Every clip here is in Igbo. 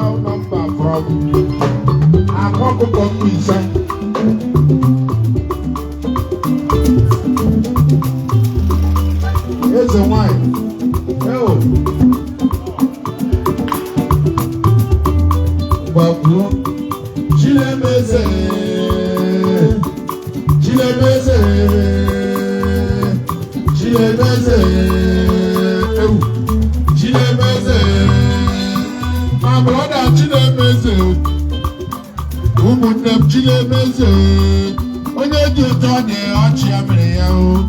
Special number from Akwa Ọkụkọ Mbaise. Eze nwanyị. Eo. Gbagbuo. Chinemeze. Chinemeze. Chinemeze. Ewu. Chinemeze. My brother Chinemeze. Ụmụnne m, Chinemeze. Onye dị ụtọ nye ọchị ya mere ya o.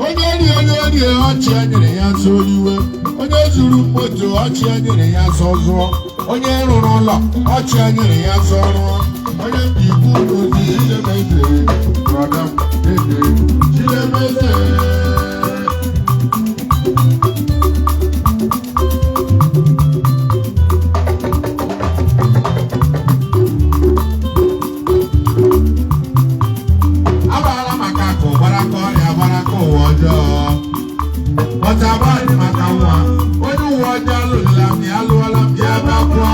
Onye rie, onye rie ọchị ya nyere ya nso iwe. Onye zuru moto, ọchị ya nyere ya nso zụọ. Onye rụrụ ụlọ, ọchị ya nyere ya nso rụọ. Onye mbikwu n'ozi Chinemeze. Brother m, dede Chinemeze. Agbaala maka akụ, gbara aka ọrịa, gbara aka ụwa ọjọọ. Ọta agbadị maka nwa onye ụwa ọjọọ. Alụla m ya, alụọla m ya, bịakwa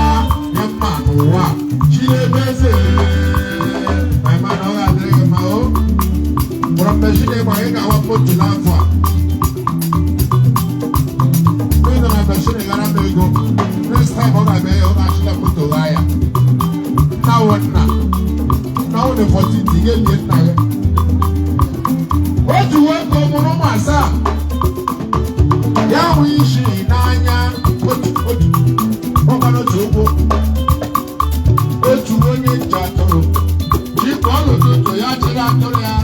nye mma n'ụwa. Chinemeze, my man, ọ ga-adịrị gị mma o. Kpọrọ mmechine ịgba, ị ga-awa moto n'afọ a. Onye nọ na machine gara m ego. Next time ọ ga-abịa ya, ọ ga-achịla moto ghaa ya. Nna wụ nna, nna wụ the 14th, ị ga-elie nna gị. Otu nwoke mụrụ ụmụ asaa. Ya hụ isi n'anya otu otu ọkwa n'otu ụkwụ. Otu onye nche atụrụ jikọ n'ụtụtụ, ya chịrị atụrụ ya,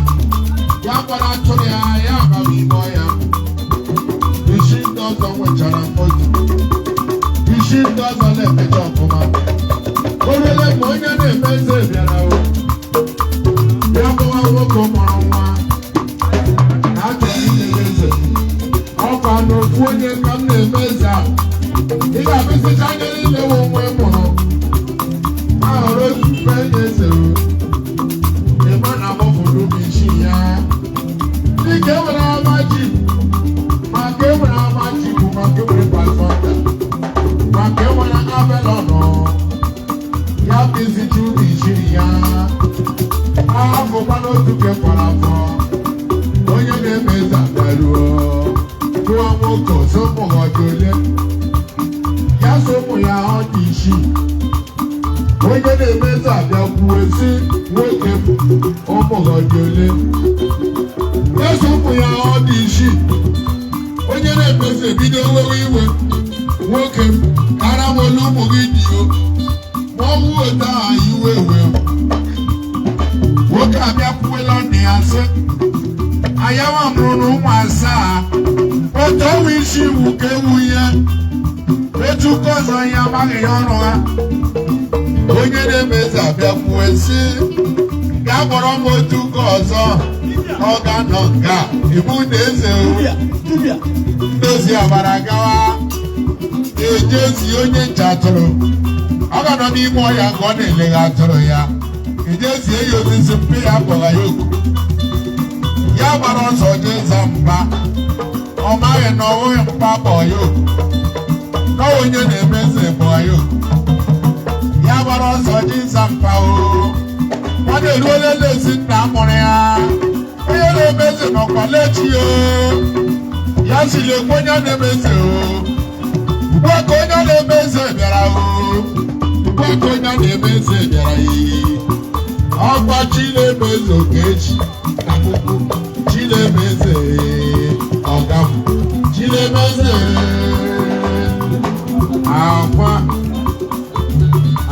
ya gbara atụrụ ya, ya bara ime ọhịa. Isi ndị ọzọ nwechara moto, isi ndị ọzọ na-emecha ọfụma. O ruole mgbe onye na-eme eze bịara o bịa gbawa nwoke mụrụ nwa na achọrọ imebe eze. Ọkwa n'ofu onye ka m na-eme eze a. Ị ga-abụzicha anya niile nwe onwe mụrụ ahọrọ otu mpe nye eze o. Ịma na agbafuru m isi ya dịka enwere ama ji, maka enwere ama ji bụ maka enwere Pathfinder, maka enwere Avalon. Ya bụ izicha ụmụ isii ya afọkwa n'otu kekwara afọ. Onye na-eme eze abịaruo jụọ nwoke ọsọ, ụmụ ọ dị ole? Ya so ụmụ ya ọ dị isii. Onye na-eme eze abịa kwuo sị, nwoke m, ụmụ ọ dị ole? Ya so ụmụ ya ọ dị isii. Onye na-eme eze ebido wewe iwe. Nwoke m, kara m ole ụmụ gị dị o, ma ọ bụ otu ahụ iwe wee. Nwoke abịa kwuwela nna ya sị, ayawa mụrụ na ụmụ asaa, otu ọnwa isi iwu ka ewu ya, etu nke ọzọ ya amaghị ya ọrụ ha. Onye na-eme eze abịa kwuwe sị, gaa kpọrọ m otu nke ọzọ, ọ ga-anọ nga ibu na eze o. Ndozi agbara gawa eje ezi onye nche atụrụ. Ọ ga-anọ n'ime ọhịa ka ọ na-elegha atụrụ ya. Eje zie ya osisi mpe ya kpọrọ ya oku. Ya gbara ọsọ jee za mba. Ọ maghị na ọ bụghị mpa kpọọ ya oku, na onye na-eme eze kpọọ ya oku. Ya gbara ọsọ jee za mpa o. Ọ na-eruola ezi nna mụrụ ya. Onye na-eme eze nọkwa lechi o. Ya si lekwa onye na-eme eze o. Ugbu a ka onye na-eme eze bịara o. Ugbu a ka onye na-eme eze bịara yi. Ọkwa chi na-eme eze Okechi na puku chi na-eme eze ọga m chi na-eme eze. Akwa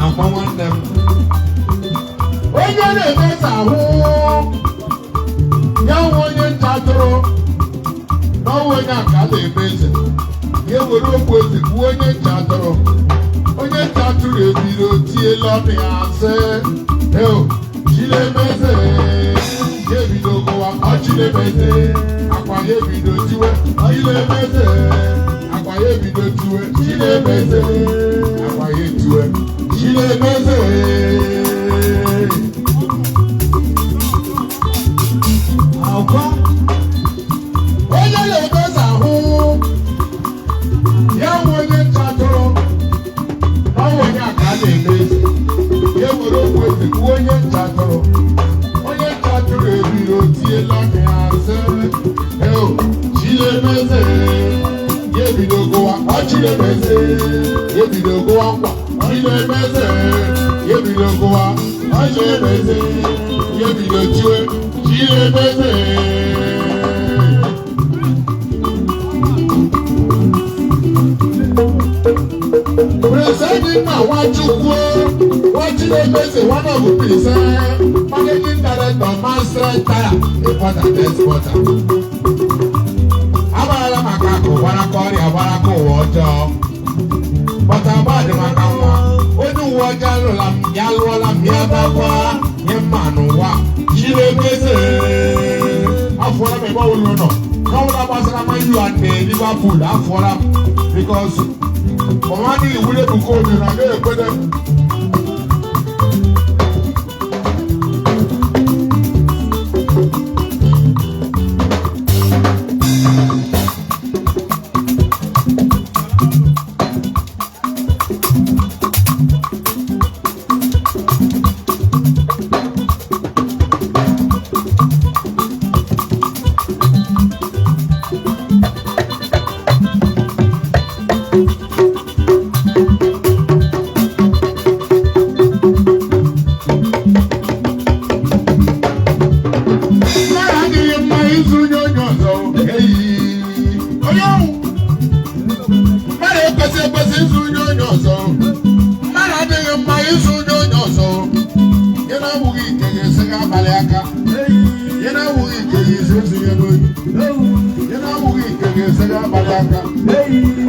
akwa, nwanne m, onye na-eme eze ahụ ya nwe onye nche atụrụ n'ọnwa. Onye a ka a na-eme eze ya ewere okwu eze gbuo onye nche atụrụ. Onye nche atụrụ ebido tiela ọnụ ya sị, eo Chinemeze. Ya ebido gụwa ọ Chinemeze. Akwa ya ebido tiwe Chinemeze. Akwa ya ebido tiwe Chinemeze. Akwa ya etiwe Chinemeze. Akwa onye na-emeze ahụ ya nwe onye nche atụrụ n'ọnwa. Onye a ka a na-eme eze. Ya were okwu eze kwuo onye nche atụrụ. Onye nche atụrụ ebiri otiela ọnụ ya sị, "Eo, Chilemeze." Ya ebido gụwa, ọ Chilemeze. Ya ebido gụwa nkwa, Chilemeze. Ya ebido gụwa, ọ Chilemeze. Ya ebido tiwe, Chilemeze. Prince Edinma Nwachukwu, Nwachinemeze, one of the Prince, Managing Director, Master Tire, Importer and Exporter. Agbarala maka akụ, gbaraka ọrịa, gbaraka ụwa ọjọọ. Bọta gbadị maka nwa, onye uwe ọjọọ alụla m, ya lụọla m, ya bakwa, nye mma n'ụwa. Chinemeze, afụọla m ebe ọbụla nọ. N'ọbụla gbasara Man U and Liverpool, afụọla m because ọnwa adịghị wuli Ebuka Obi na agaghị ekwede. Mmadụ adịghị mma ịzụ onye onye ọzọ. Eyi. Onye ọnwụ. Mmadụ ekwesị ekwesị ịzụ onye onye ọzọ. Mmadụ adịghị mma ịzụ onye onye ọzọ. Ya na-awụghị ike ga-esi gị abalị aka. Ya na-awụghị ike ga-esi esi ya n'oyi. Ya na-awụghị ike ga-esi gị abalị aka.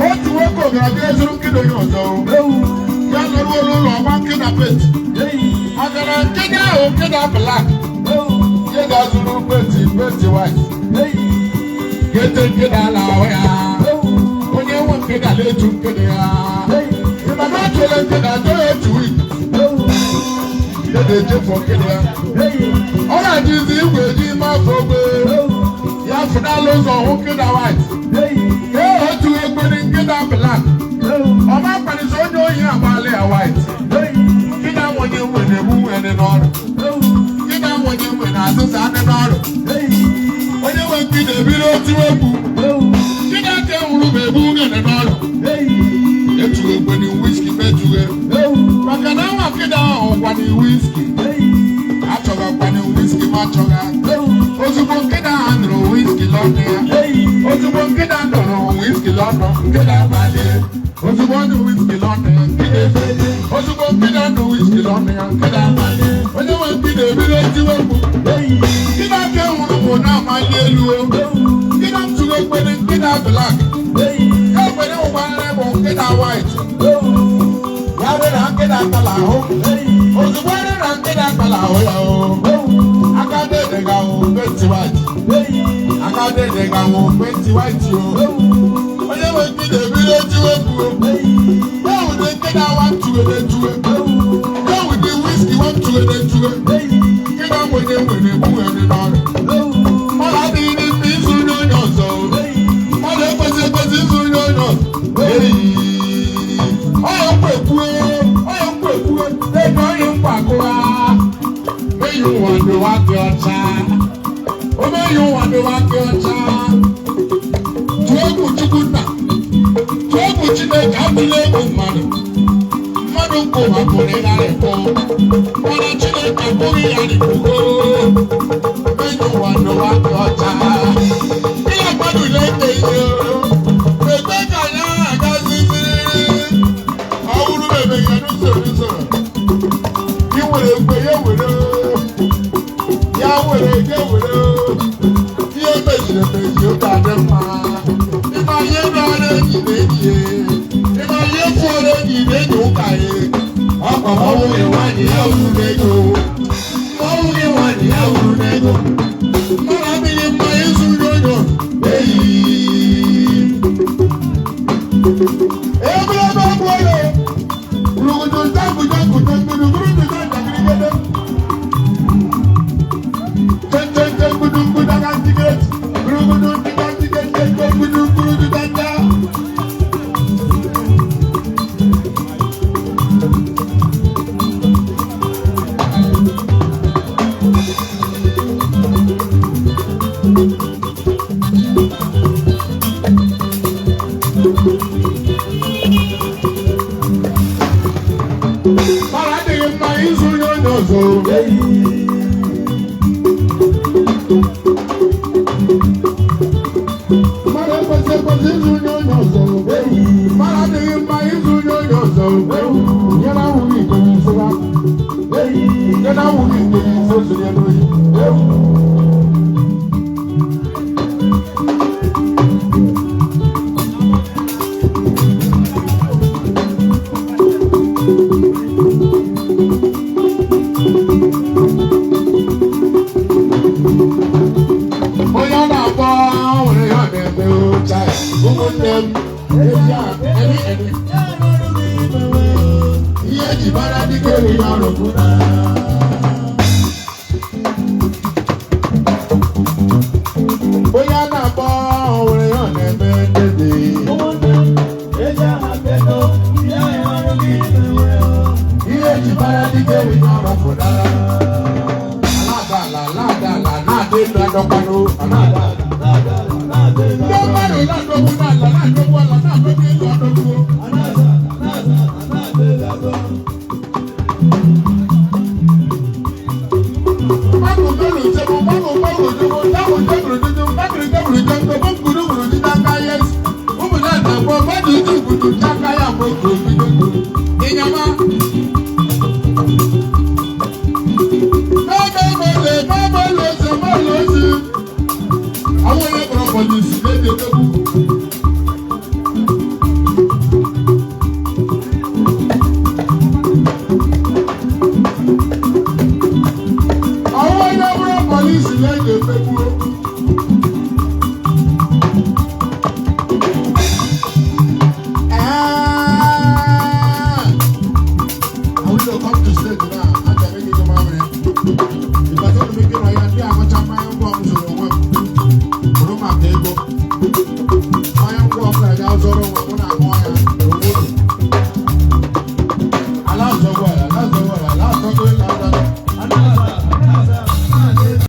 Otu nwoke gara bịa zụrụ nkịta onye ọzọ. Ya nọruo n'ụlọ ọgba nkịta pet. Maka na nkịta ahụ nkịta black. Ya ga-azụrụ paint paint white. Gete nkịta ala ahụ ya. Onye nwe nkịta na-etu nkịta ya. Ịma na atụle nkịta atọ ya otu week. Ya na-echefu nkịta ya. Ọ na-ajizi igwe eji ime afọ ogbe. Ya fụdala ụzọ hụ nkịta white. Ee, otu egbere nkịta black. Ọ ma kparịsị onye ohi agbalị ya white. Nkịta nwenye nwe na-egbu nwere n'ọrụ. Nkịta nwenye nwe na-azụza anụ n'ọrụ. Onye nwe nkịta ebiri otu egwu. Nkịta ka nwụrụ ma egbu nwere n'ọrụ. Etughị egbeni whisky metughe. Maka na nwa nkịta ahụ kwani whisky. Achọghị kwani whisky ma achọghị. Ozugbo nkịta ahụ nụrụ whisky n'ọnụ ya. Ozugbo nkịta nụrụ whisky n'ọnụ, nkịta amalie. Ozugbo ọ nụrụ whisky n'ọnụ ya, nkịta efelie. Ozugbo nkịta nụrụ whisky n'ọnụ ya, nkịta amalie. Onye nwe nkịta ebido tiwe mkpu. Nkịta nke nwụrụ bụ na-amali elu o. Nkịta ntụgo ekpere nkịta black. Ekpere ụgbọala bụ nkịta white. Ya dị na nkịta tala ahụ. Ozugbo dị na nkịta tala ahụ ya o. Aka dede ga wụ paint white. Aka dede ga wụ paint white o. Onye nwe nkịta ebido tiwe mkpu o. Ya wụde nkịta wa ntụgede ntụge. Ya wụde whisky wa ntụgede ntụge. Nkịta nwenye nwere egbu nwere n'ọrụ. Mmadụ adịghị n'ime ịzụ onye onye ọzọ. Mmadụ ekwesị ekwesị ịzụ onye onye ọzọ. Eyi. Ọya nkwa ekwue, ọya nkwa ekwue, ego onye nkwa akụwa. Meyi ụwa dịwa dị ọcha. O meyi ụwa dịwa dị ọcha. Tụọ egwu Chukwu nna. Tụọ egwu Chineke, atụla egwu mmadụ. Mmadụ nke ụwa pụrụ ịgharịpụ. Mana Chineke abụghị ya rịpụgo. Meyi ụwa dịwa dị ọcha. Ihe mmadụ na-eke ihe. Ekpe ka anyị agazizi. Ọ bụrụ na eme ya n'usoro n'usoro. Ị were ekwe ya were. Ya were ya were. Ihe meziri emezi ụka dị mma. Ịma ihe nọrọ enyi na enyi ya. Ịma ihe fụọrọ enyi na enyi ụka ya. Ọkwa ma ọ bụghị nwaanyị ya wuru n'ego. Ma ọ bụghị nwaanyị ya wuru n'ego. Mmadụ adịghị mma ịzụ onye onye eyi. Egwuregwu egwu oyo. Rugudu jagudu gudu gudu gudu gudu jagirigede. Gudu gudu dagantiget. Rugudu digantiget gudu gudu danda. Mara adịghị mma ịzụ onye onye ọzọ. Mara ekwesị ekwesị ịzụ onye onye ọzọ. Mara adịghị mma ịzụ onye onye ọzọ. Nye na awụghị ike n'isi ha. Nye na awụghị ike n'isi ozu ya n'oyi. Onye ọ na-akpọ nwere ihe ọ na-eme ụcha ya. Ụmụnne m, ezi a, eri eri. Ihe eji mara dike erighị ọrụ bụ onye a na-akpọ nwere ihe ọ na-eme ndede. Ihe eji mara dike erighị ọrụ bụ na ala ala ala ala na-adị elu adọkwanụ ala ala. Ndị mmadụ na-adọgbu n'ala na-adọgbu ala na-adọgbu elu adọgbu. Mmadụ mmadụ jebụ mmadụ mmadụ jebụ ndabụ jebụrụ jebụ mmadụ jebụrụ jebụ jebụ gburu gburu ji n'aka ya ụmụ ya na-akpọ mmadụ iji gbudu ji aka ya bụ otu obido ịnyama. Àwọn onye kpọrọ pọlisi na-eji edegbu. Àwọn onye bụrụ pọlisi na-eji emegbu. Ah! I will come to stage now. I'm going to get my money. Because I'm making my idea, I'm going to my own bombs or one. Roma ego.